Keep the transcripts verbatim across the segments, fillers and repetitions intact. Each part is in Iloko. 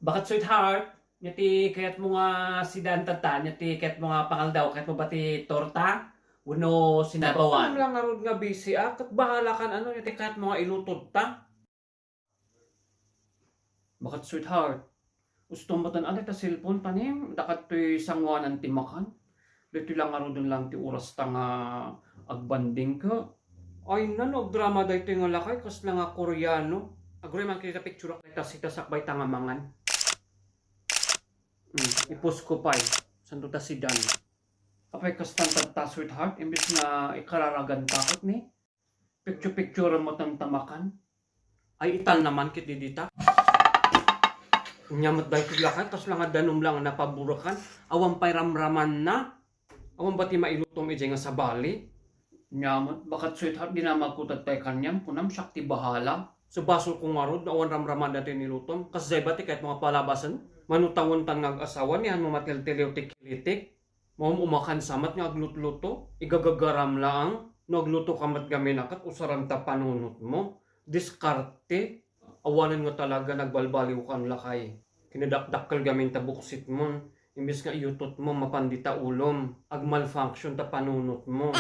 Baket sweetheart, nya ti kayatmo nga sidan tatta, nya ti kayatmo nga pangaldaw, kayatmo ba ti torta? Wenno sinabawan? Ket lang ngarud nga busy a, ket bahala kan ano, nya ti kayatmo nga ilutod ta. Baket sweetheart, ustom baten a dayta cellphone tanem, dakatoy sangoanan ti makan. Daytoy lang ngaruden lang ti oras ta nga agbanding ka. Ay na, no, agdrama daytoy nga lakay, kasla nga Koreano. Aguray man kita picture ta sita sakbay ta nga mangan. Hmm, ipos ko pay. Santo ta sidan. Apay kastan tatta, sweetheart, imbes nga ikararagan takot ni. Picture-picture mo tan ta makan. Ay, itan naman kit di dita. Nya met daytoy lakay, kasla nga danum lang a napaburekan. Awan pay ramramanna. Awan ba ti mailutom idiay nga sabali? Nya met, baket sweetheart, dinamagko tattay kaniam, kunam, siak ti bahala. So, basol ko ngarud, awan ramramanna ti nilutom. Kasdiay ba ti kayatmo nga palabasen? Mano tawen tan nga ag-asawa, ni han mo matiltiliw ti kilitik? Maum-umakan sa met nga aglutluto, igagagaram laang. No agluto ka met gamin a ket usaram ta panunotmo. Diskarte. Awanen nga talaga nagbalbaliwkan lakay. Kinadakdakkel gamin ta buksitmon. Imbes nga iyutotmo, mapan dita ulom. Agmalfunction ta panunotmo.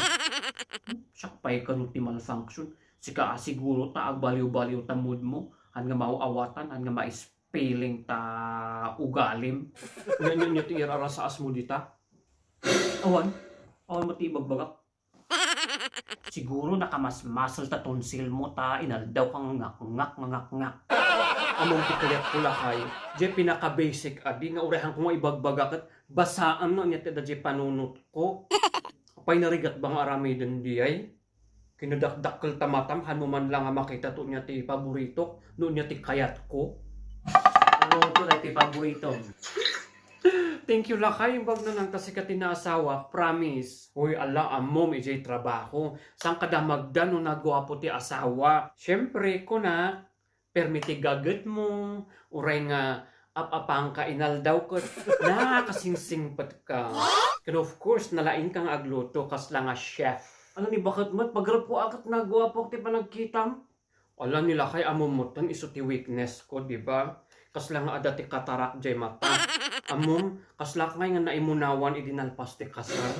Siak pay kano ti malfunction. Sika a siguro ta agbaliw-baliw ta moodmo. Han nga maaw-awatan, han nga ma-spelling ta ugalim. Nya, nya, nya ti irarasaasmo dita. Awan, awan met ti ibagbagak. Siguro nakamasmasel ta tonsilmo ta inaldaw ka nga ngakngak, nga ngakngak. Ammom ti kayatko lakay, diay pinaka-basic a di nga uray hanko nga ibagbaga ket basaem no ania ti adda diay panunotko. Apay narigat ba nga aramiden diay? Kinadakdakkel ta matam, hanmo man lang nga makita to nia ti paboritok, no nia ti kayatko. Ano to, dahil ti paboritom? Thank you, lakay. Imbag na lang ta sika ti naasawa. Promise. Uy, ala, ammom, ijay trabaho. Saan ka damagda no naguapo ti asawa? Siyempre, kuna, permi ti gagetmo, uray nga ap-apang ka inaldaw ket nakasingsingpet ka. Ken of course, nalaing ka nga agluto, kasla nga chef. Ano ni, baket met, pagreppo a ket naguapo ti panagkitam? Ala ni lakay, ammom metten isu ti weakness ko, di ba? Kasla nga adda ti katarak jay mata. Ammom, kaslak ngay nga naimunawan idi nalpas ti kasar.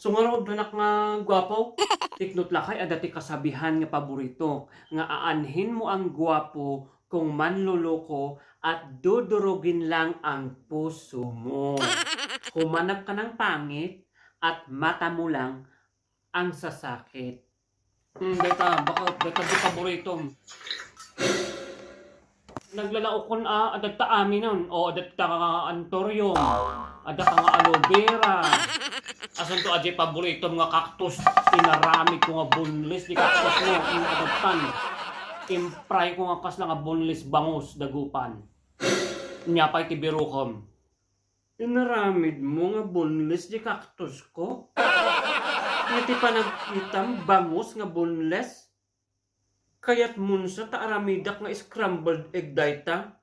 So ngarud, anak nga guapo, tiknot lakay, adda ti kasabihan nga paborito, nga aanhin mo ang guapo kung manloloko at dudurugin lang ang puso mo. Humanap ka ng pangit at mata mo lang ang sasakit. Hmm, deta, baka, deta di paboritom. Naglalaokon a, adda ta aminon. O, adda ta nga anthurium. Adda ka nga aloe vera. Asan to, ajay paboritom nga cactus? Inaramid ko nga boneless di cactus mo. Yung adaptan. Impray ko nga kasla nga boneless bangus, dagupan. Nya pay ti birukom. Inaramid mo nga boneless di cactus ko? Nga ti panagkitam, bangus nga boneless? Kayat mo sa ta aramidak nga scrambled egg dayta?